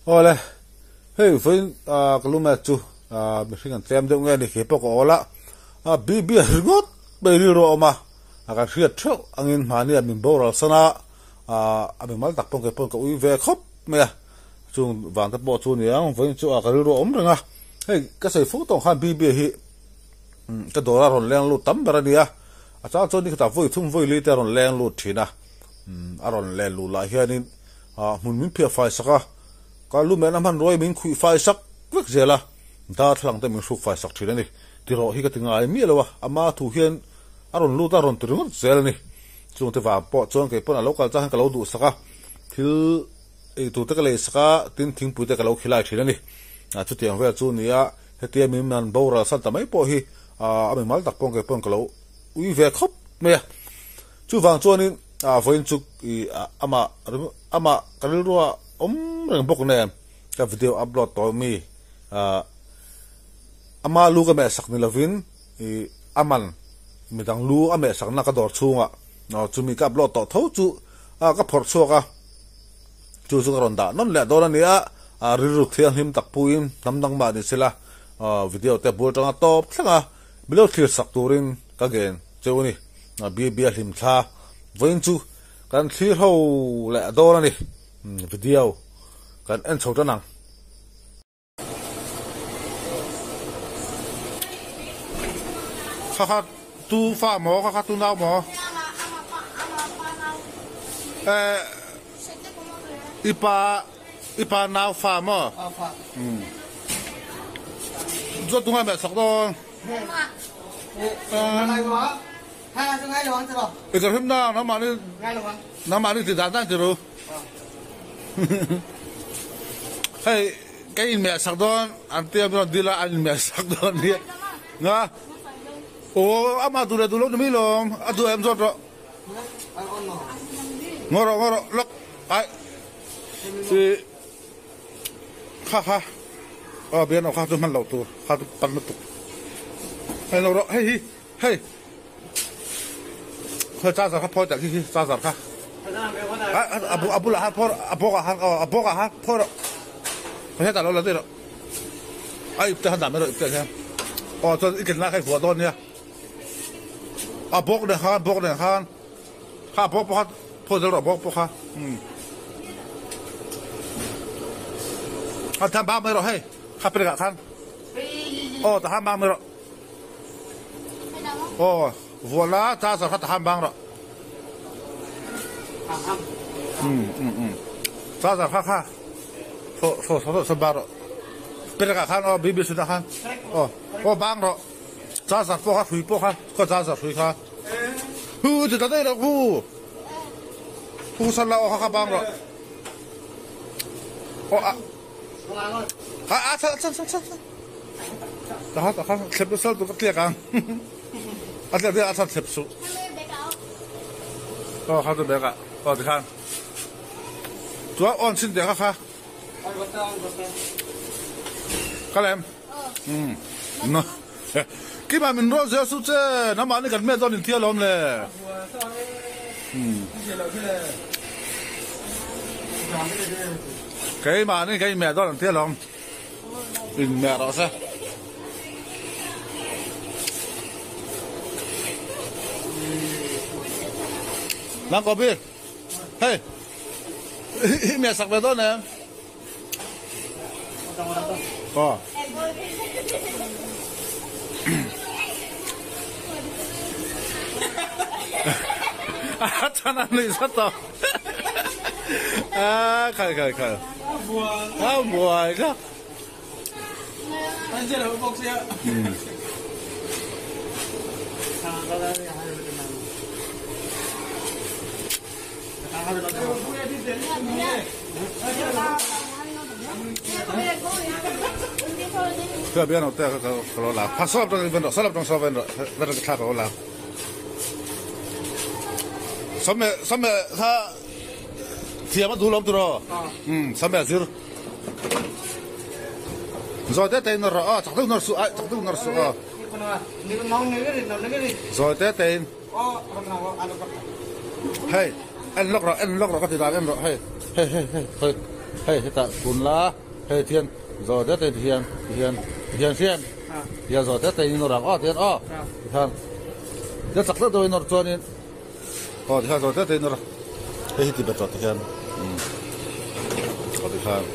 Awle, hei vawiin ka lu mek chu mihring an tlem deuh nge ni kei pawh ka awl a, BB a ringawt mai rilru a awm a, kan hriat theuh angin hmani a min boral san a, a mimal tak pawn kei pawn ka ui ve khawp mai a, chung vang te pawh chu niang vawiin chu ka rilru a awm reng a, hei ka sawi fo tawng khan BB hi ka dawr a rawn leng lut tam ber a ni a, a chang chuan ni khatah vawi thum vawi li te a rawn leng lut thin a, a rawn len luh lah hianin hmun min phiah fai sak a, ka lu mehna hmanruai min khuih fai sak vek zel a, darthlalang te min hruk fai sak thin a ni. Tirawh hi ka ti ngai miah lo a, ama thu hian a rawn lut a, rawn ti ringawt zel a ni. Chungte vang pawh chuan kei pawn a lo kal chang hian ka lo duh sak a, thil ei tur te ka lei sak a, tin thingpui te ka lo khilai thin a ni. Chutiang vel chu ni a, hetia min han boral san ta mai pawh hi a mimal tak pawn kei pawn ka lo ui ve khawp mai a. Chuvang chuanin vawiin chu amah amah ka rilrua awm reng bawk nen ka video upload tawh mi ama lu ka meh sak ni lovin a man midang lu a meh sakna ka dawr chhungah chumi ka upload tawh tho chu ka phawrh chhuak a, chu chu ka rawn dah nawn leh dawn a ni a, rilru thianghlim tak puiin hnam dang mah ni sela video te bul atanga tawp thleng a milo thlir sak turin ka ngen cheu a ni. Bibia hlim thla vawiin chu kan thlir ho leh dawn a ni. Video kan en chho tan ang. Kha kha tu fa maw kha kha tu nau maw eh i pa i pa nau fa maw chuan tungai meh sak dawn. I ka hrim na nangmah nih nangmah nih ti dan dan ti ru. Hei ka in meh sak dawn an tia mi rawn dil a an in meh sak dawn ni nga aw amah duh leh duh lo ni mai lawm a duh em zawt rawh ngaw rawh ngaw rawh lawk ai i Kha kha aw bian aw kha chu hman loh tur kha chu pan lutuk hei lo rawh hei hi hei khawi charger kha phawi teh khi khi charger kha a a bulah khan phawi rawh a bawk ah khan aw a bawk ah khan phawi rawh khawi hetah lo la daih rawh a ip te khan dah mai rawh ip te ah hian aw chuan i ken lai kha i vuah dawn nia a bawk nen khan bawk nen khan. Kha bawk pawh kha phaw zel rawh bawk pawh kha umm a than bang mai rawh hei kha pek ah khan aw ta han bang mai rawh aw vuah la charger kha ta han bang rawh umm umm umm charger kha kha thaw thaw thaw thaw bang rawh pek ah khan aw bb chhun ah khan aw aw bang rawh charger pawh kha hrui pawh kha khaw charger hrui kha. Hu ti ta daih loh hu. Hu san la aw kha kha bang rawh. Aw a a a chan chan chan chan. Ta ha ta kha thlep sal tu ka tliak ang. A tliak deuh a chan thlep su. Aw kha tu bek a. Aw ti khan. Chuan on chin te kha kha. Ka lem. Um. No. Kima min rawn zel suh che, nangmah ni kan hmel dawn inthia lawm le. Keimah ni kan inmeh dawn inthia lawm. Inmeh rawh se. Nang Kobi, hei, i meh sak ve dawn em? Aw. A chan a nuih zat tawh. A khai khai khai. A buai kha. Ka bian te ka ka lo la. Pha sawp tang ven ro sawp tang sawp ven ro ven ro thla ka lo la. Same same kha thiam a du lom tu ro. Um same zir. Zoi te te in ro a chak deuh nor su ai chak deuh nor su a. Zoi te te in. Hei en lawk rawh en lawk rawh ka ti dan en rawh hei hei hei hei. Hei hetah kun la hei thian zawh det te hian tihian tihian hriam tihian zawh det te in nawr ang aw tihian aw tikhan tihian chak deuh deuh in nawr chuanin aw tikhan zawh det te in nawr a hei hi ti bet rawh tikhian umm aw tikhan.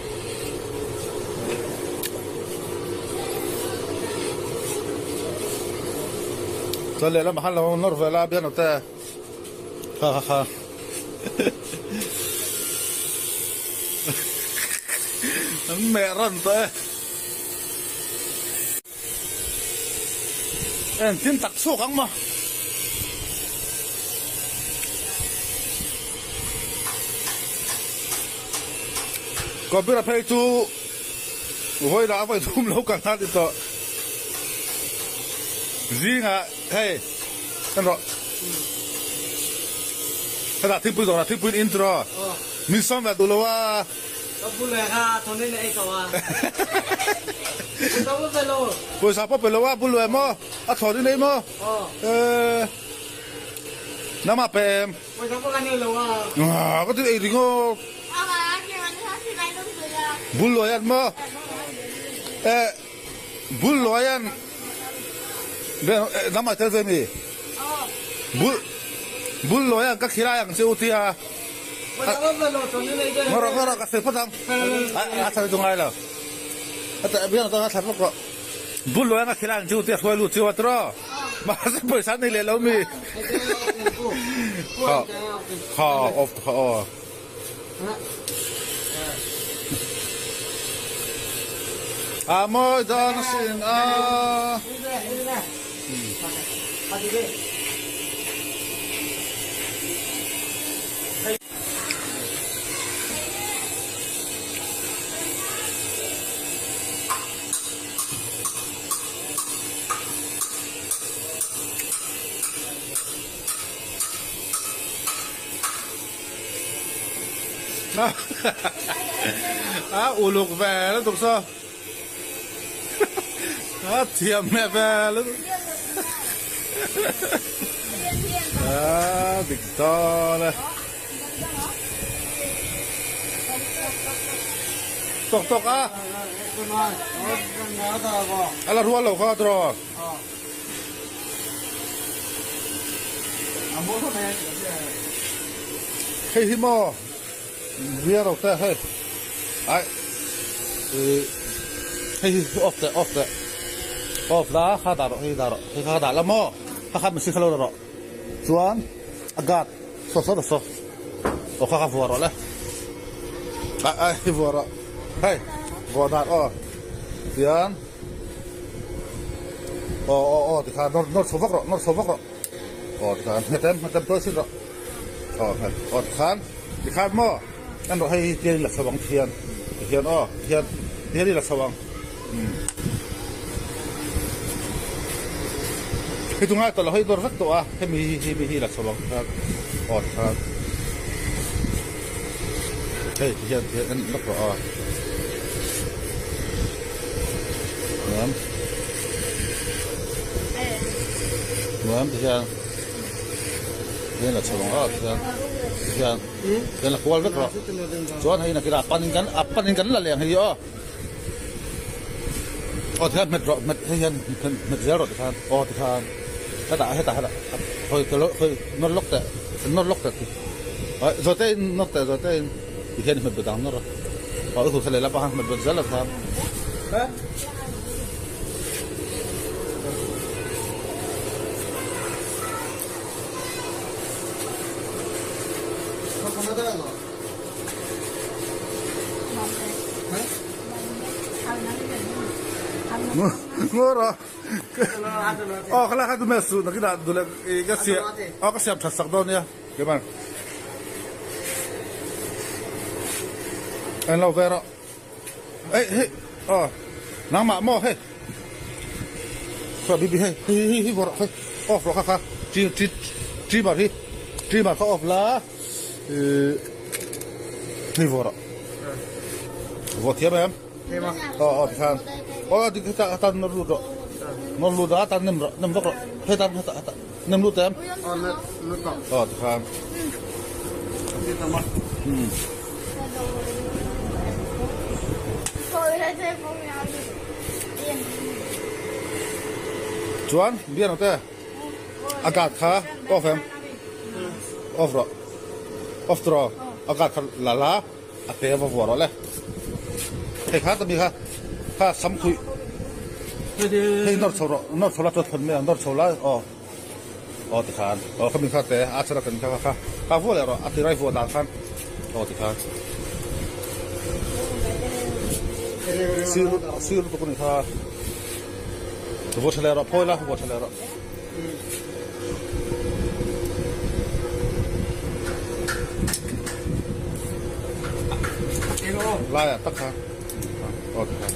Chuan lehlamah khan lo nawr ve la bian ute kha kha kha. An meh ran tawh e. Engtin tak chhuak ang maw? Kawpira phei chu vawilah a vawi thum lo kal hna ti tawh. Zingah hei en rawh. Hetah thingpui zawrah thingpui in intro. Min sawm ve duh lo a. Ka bu leh kha thawn in ei ko a. Pawisa pawh pe lo. Pawisa pawh pe lo a bul leh maw? A thawn in ei maw? Eee. Nama pe em? Pawisa pawh kan ei lo a. Ah, ka ti ei ring aw. Bul luai an maw? Eh, bul luai an. Nama tel ve mi? Bul bul luai an ka khilai ang che u tia. Ngawrh ngawrh ka sawi phawt ang. A thla chu ngai lo. A ta biang ta thla vak rawh. Bul luai ang a khilai ang che u tia hruai lut chiu a tiraw. Mahse pawisa nei leh lo mi. Kha kha off kha aw. A mawi dawn asin a. A uluk ve lutuk saw. A thiam hmeh ve lutuk. A dik dawn e. Tawk tawk a. A la rual lo kha tiraw. Hei hi maw riar lo te hei ai hei hi off teh off teh off la kha dah rawh hei dah rawh hei kha dah la maw kha kha machine kha lo la rawh chuan a guard saw saw saw aw kha kha vuah rawh le ai ai hi vuah rawh hei vuah dan aw tian. Aw aw aw tikhan nawr nawr chho vak rawh nawr chho vak rawh aw tikhan nghet em nghet em tuai sin rawh aw nghet aw tikhan tikhan maw en rawh hei hi tian in la chho ang tihian tihian aw tihian tihian in la chho ang umm hei chu ngai tawh lo hei dawr vek tawh a hemi hi hemi hi la chho ang tikhan aw tikhan hei tihian tihian en lawk rawh aw. Nuam. Nuam ti hian. Hian la chho ang a ti hian. Ti hian. Hian la kual vek rawh. Chuan hei nakira panin kan a panin kan la leng hei aw. Aw ti hian hmet rawh hmet hei hian hmet zel rawh ti khan. Aw ti khan. Hetah hetah hetah hawi hawi nawr lawk teh nawr lawk teh ti. Zawte in nawr teh zawte in. Ti hian hmet bet ang nawr a. Aw i hut lehlam ah khan hmet bet zel a kha. Ngawr a. Aw khalai kha duhmel suh nakinah duh leh ka siam aw ka siam that sak dawn nia. Keman. En lo ve rawh. Ei hei aw nangmah maw hei. Saw bibi hei hei hei hei vawrh hei off rawh kha kha chi chi trimmer hi trimmer kha off la ih hei vawrh rawh. Vawrh thiam em? Aw aw tikhan aw dik heta heta nawr lut rawh nawr lut a tan nem rawh nem vak rawh heta heta heta nem lut em? Aw tikhan. Chuan bian te a guard kha off em off rawh off tawh a guard kha la la a te va vuah rawh le hei kha tami kha kha sam khuih hei nawr chho rawh nawr chho la chuan thawn mai ang nawr chho la aw aw tikhan aw khami kha te a chhan a kan kha kha kha vuah leh rawh a tirai vuah dan khan aw tikhan sir sir lutuk a ni kha vuah tha leh rawh phawi la vuah tha leh rawh. Laiah tak kha aw tikhan.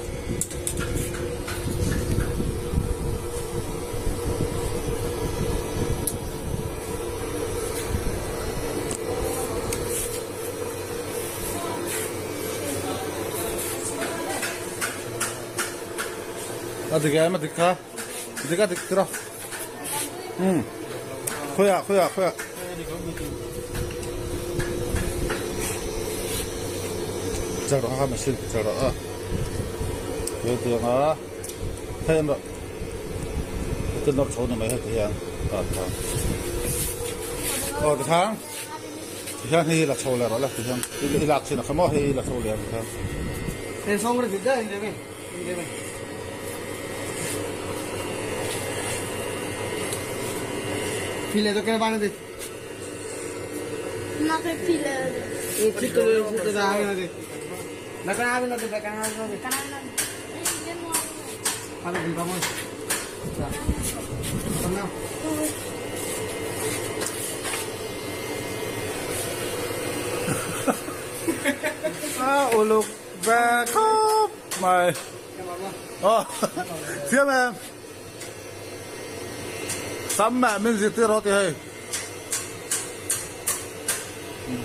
A dik em a dik kha dik a dik tiraw umm khawiah khawiah khawiah char rawh a machine char rawh a hetiang a hei an rawh heti nawr chho ni mai heti hian ah tikhan aw tikhan tihian hei hi la chho leh rawh le tihian i lak chin a kha maw hei hi la chho leh ang tikhan. A uluk ve khawp mai. Aw thiam em sam meh min zirtir rawh ti hei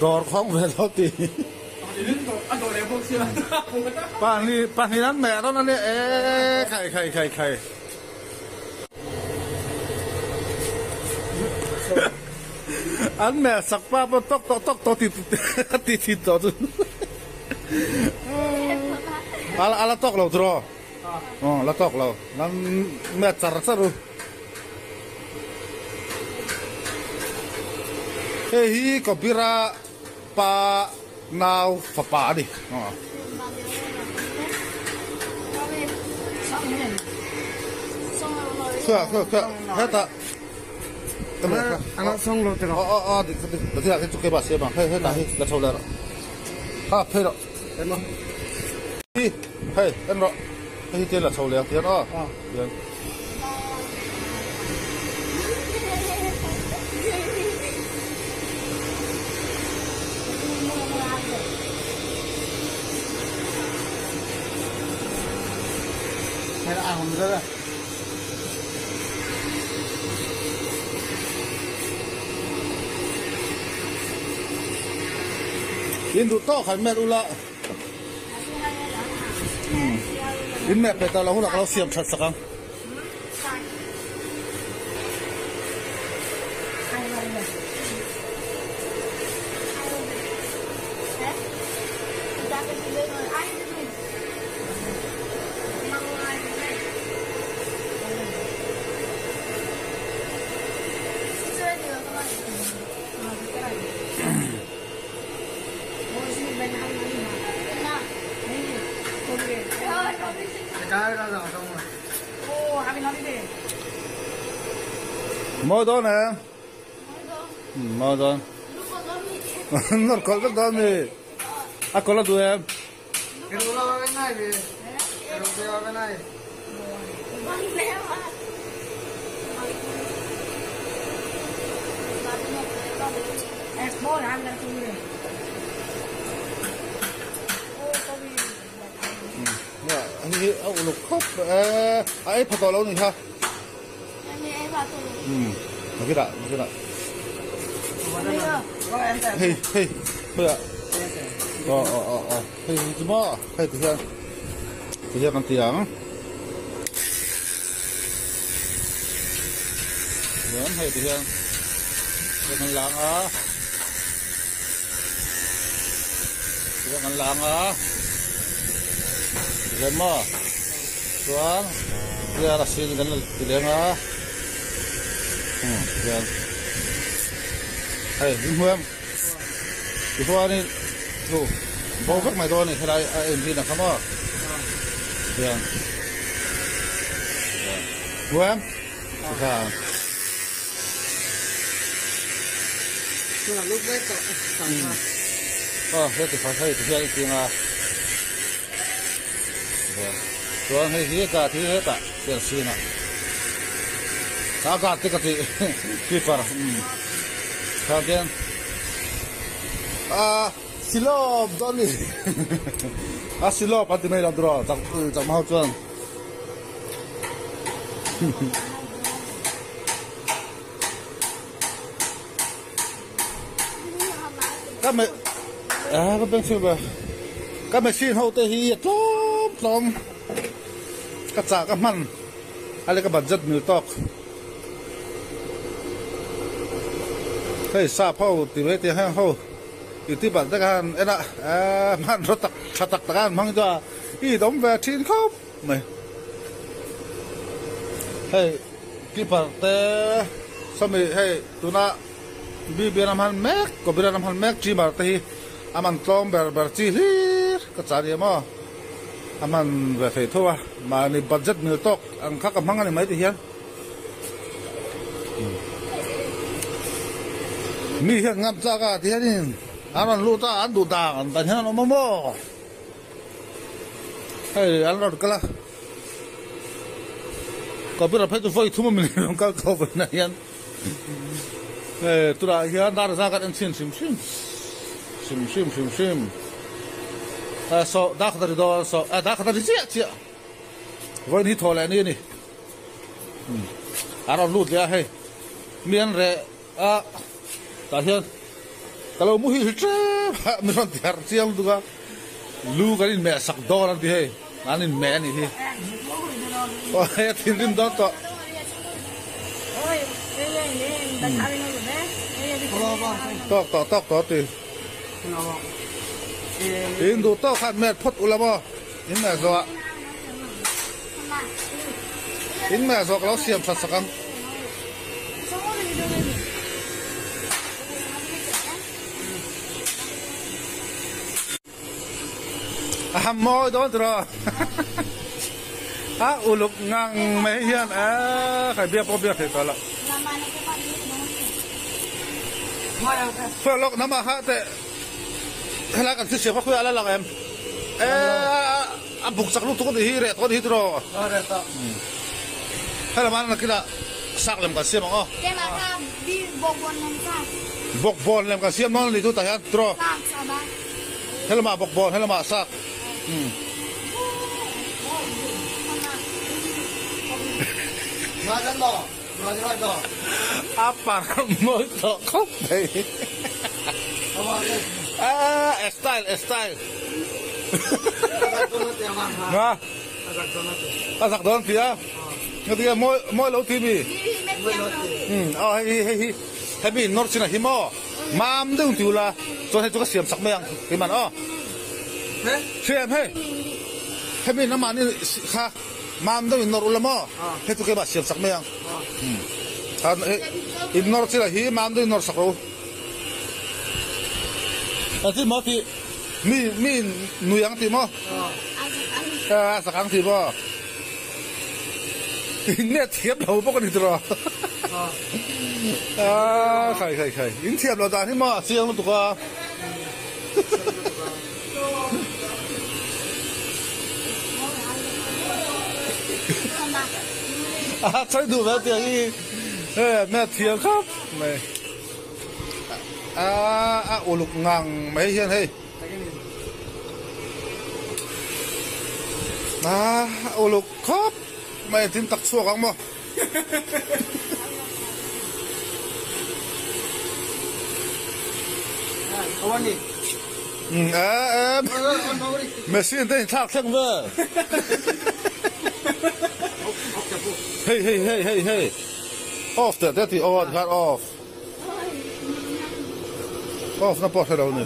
dawr khawng ve lo ti pahnih pahnih an meh rawn ania e khai khai khai khai an meh sak pa pawh tawk tawh tawk tawh ti thin tawh chu. A la tawk lo tiraw? Aw la tawk lo. Nan met char char u. Hei hi Kabira pa nau fapa a ni. Khawiah khawiah khawiah hetah. Ana song lo tiraw. Aw aw aw dik dik dik hi chu keimah siam ang hei hetah hi la chho leh rawh. Ha phei rawh. Hi hei en rawh hei hi chen la chho leh ang tihian aw tihian. In duh tawk han met ula in met ve tawh lo hunah ka lo siam that sak ang. Mawi dawn em? Mawi dawn. Nawr kawlh vek dawn mi. A kawlh a duh em? Hei hi a uluk khawp e a ei pha tawh lo ni kha nakitah nakitah hei hei khawiah aw aw aw aw hei hi chu maw hei ti hian ti hian kan ti ang chuan hei ti hian hei kan lang a ti hian kan lang a. Hian maw chuan hian a sin kan la ti leng a umm hian hei in hmu em tichuanin chu bo vek mai dawn a ni helai a en hi na kha maw hian hmu em tikhan. Aw heti kha hei ti hian i ching a chuan hei hi ka thi hetah chian sin a ka guard te ka tih keeper umm kha khian ah silawp dawn ni a silawp an ti mai lo tiraw chak chakma ho chuan. Ka me ah ka beng chhung ka machine ho te hi a tlawm tlawm ka chah ka hman a leh ka budget mil tawk hei sap ho ti mai te hian ho youtuber te khan en a ah hmanraw tak tha tak tak a an hmang chu a i dawm ve thin khawp mai hei keeper te sawmi hei tuna BB ram han mek Kobira ram han mek trimmer te hi a man tlawm ber ber chi hlir ka chah ania maw a man ve thei tho a mahni budget mil tawk ang kha ka hmang a ni mai ti hian mi hian ngam chak a ti hianin an rawn lut a an duh dan an dan hian an awm a maw. Hei an rawn kal a computer phei chu vawi thum a min rawn kal tawh vawiinah hian hei tunah hian dar za kan en chhin hrim hrim hrim hrim hrim hrim eh saw dar khat a ri dawn saw eh dar khat a ri chiah chiah vawiin hi thaw leh ni a ni an rawn lut leh a hei mi an reh a tah hian ka lo muhil ṭep a mi rawn ti harh chiang lutuk a lu kan inmeh sak dawn an ti hei an inmeh a nih hi aw hei a thinrim dawn tawh tawk tawh tawk tawh ti in duh tawk khan met phawt ula maw in meh zawh ah in meh zawh ka lo siam that sak ang. A ham mawi dawn tiraw a uluk ngang mai hian a khai biak pawh biak thei tawh lo khuai lawk hnam ah kha teh helai kan thil siam kha khuai a la lang em e a buk chak lutuk a nih hi reh tawh a nih hi tiraw Helama nakinah sak lem kan siam ang aw. Bawkbawn lem kan siam dawn a ni tutah hian tiraw. Helama bawkbawn helama sak. A par mawi tawh khawp mai. A style a style. A zak dawn ti a ngatinge mawi mawi lo ti mi aw hei hi hei hi hemi nawr chin ah hi maw mam deuh ti ula chuan hei chu ka siam sak mai ang ti man aw hriam hei hemi in amahni kha mam deuh in nawr ula maw hei chu keimah siam sak mai ang in nawr chin ah hi mam deuh in nawr sak rawh u engtin maw tih. Mi mi nui ang tih maw? A sak ang tih maw? In nge thiam lo bawk a ni tiraw? A khai khai khai in thiam lo dan hi maw a chiang lutuk a. A chai duh ve tiang hi he me thiam khawp mai. A a uluk ngang mai hian hei a uluk khawp mai thil tak chhuak ang maw. Machine te in thlak thleng vel hei hei hei hei hei off teh te tih on khan off. Off na pawh hre lo ni.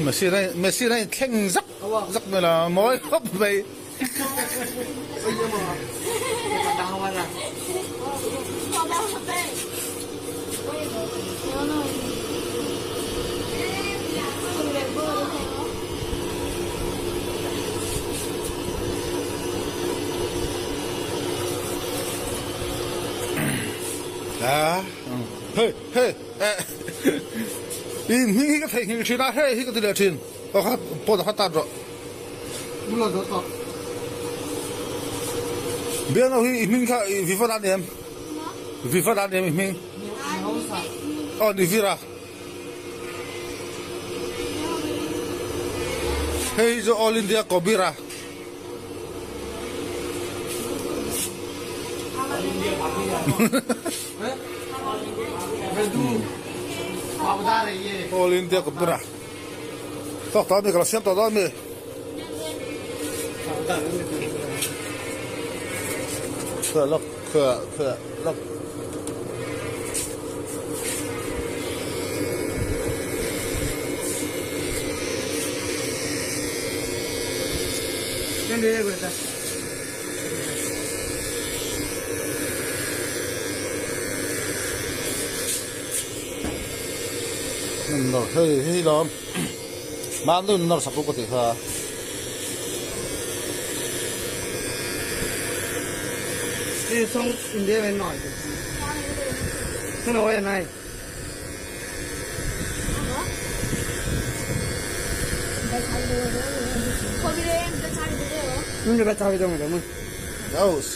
Messi na Messi na in thleng zak zak mai la mawi khawp mai. Hei hei eh i hming hi ka theihnghilh thin a hei hi ka ti leh thin aw kha pawt a kha tat rawh. Biangno hi i hming kha i viva dan em viva dan em i hming aw ni vira hei hi chu all India kobira. All India kobira. Tawk tawh ami ka lo siam tawh dawn ami. Khua lawk khua khua lawk. Hei hi lawm mahni in nawr sak u ka tih kha.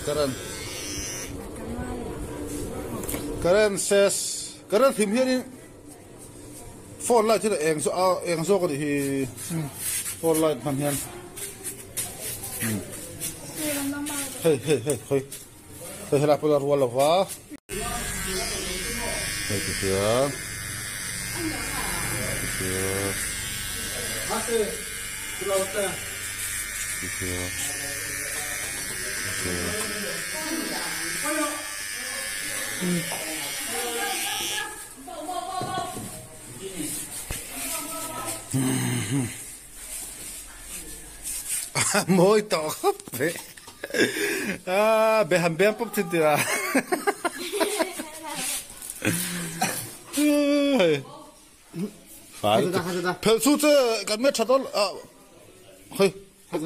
Karan Karan says Karan thim hianin Phone light hi eng zawk a eng zawk a nih hi phone light hman hian hei hei hei hawi hei helai pawh a rual lo va hei ti hian ti hian ti hian ti hian. Mawi tawh khawp mai a be han beng pawp thin tira fai phelh chu che kan me tha dawn a hei Hei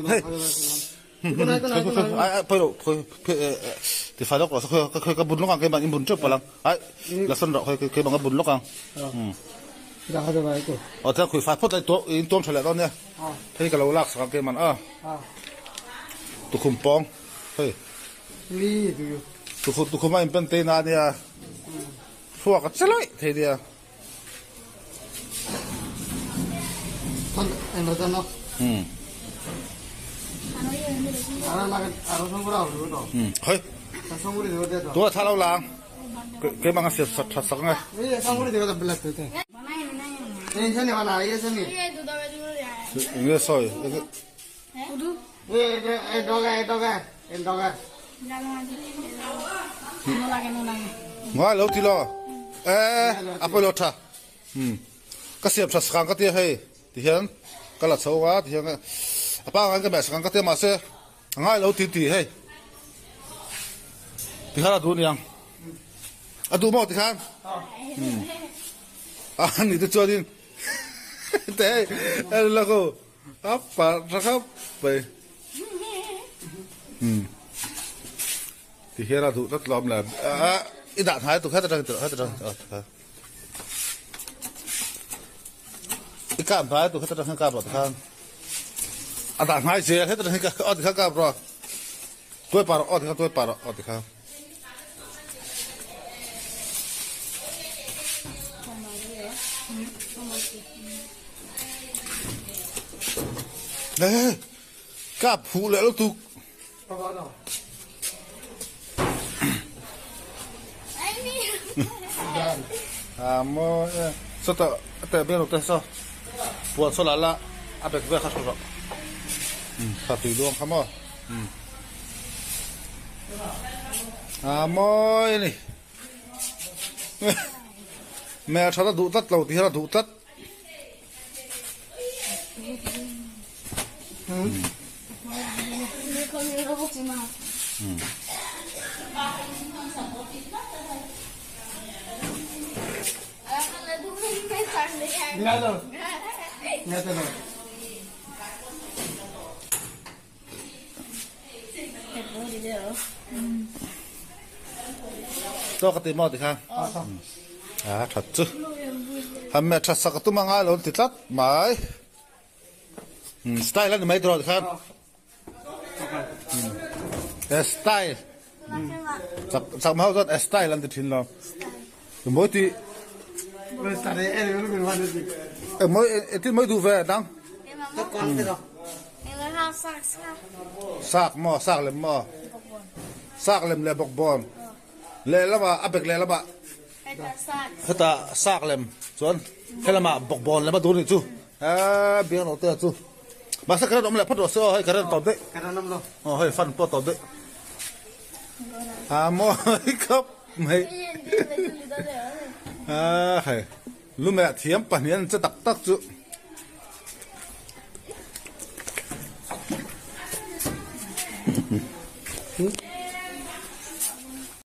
ai ai pawilo khawi ti fai lawk rawh se khawi khawi ka bun lawk ang keimah in bun teuh palh ang ai la sawn rawh khawi keimah ka bun lawk ang aw chuan khawi fai phawt la in tuam tha leh dawn nia hei ka lo lak sak ang keimah a tukhum pawng hei tukhum tukhum a in pen tei na ania thluak a che laih thei nia. Tua tha lo lang keimah nga siam sak tha sak nge. Enge sawi Ngai lo ti lo e a pawilo tha ka siam tha sakang ka tia hei ti hian ka la chho a ti hian a pangngai ka meh sakang ka tia mahse a ngai lo ti ti hei ti khan a duh aniang a duh maw ti khan a ni te chuanin te hei en la ko. A parh tha khawp mai. Umm. Ti hian a duh tlat lo awm le. A i dah hnai tuk heta tang heta tang a. I kap hnai tuk heta tang kap rawh tikhan. A dah hnai zel heta tang ka aw tikhan kap rawh. Tuai pah rawh aw tikhan tuai pah rawh aw tikhan. Kap huh leh lutuk. Maw sawtah a teh ber te saw puan saw lah la a bag vel kha hru rawh kha tui luang kha maw a mawi a ni. Hmel that a duh tlat lo tih hian a duh tlat. Chaw ka ti maw tikhan a that chu han meh that sak a tum anga lo ti tlat mai style a ni mai tawh tikhan style chak chak hma ho chuan style an ti thin lo mawi ti mawi engtin mawi duh ve dang Sak maw sak lem maw sak lem leh bawkbawn lehlamah a bek lehlamah hetah sak lem chuan helamah bawkbawn lem a dur nih chu eee biang lo te chu mahse current awm leh phawt rawh se aw hei current tawp daih aw hei fan pawh tawp daih a mawi khawp mai a hei. Lumeh thiam pahnih an che tak tak chu.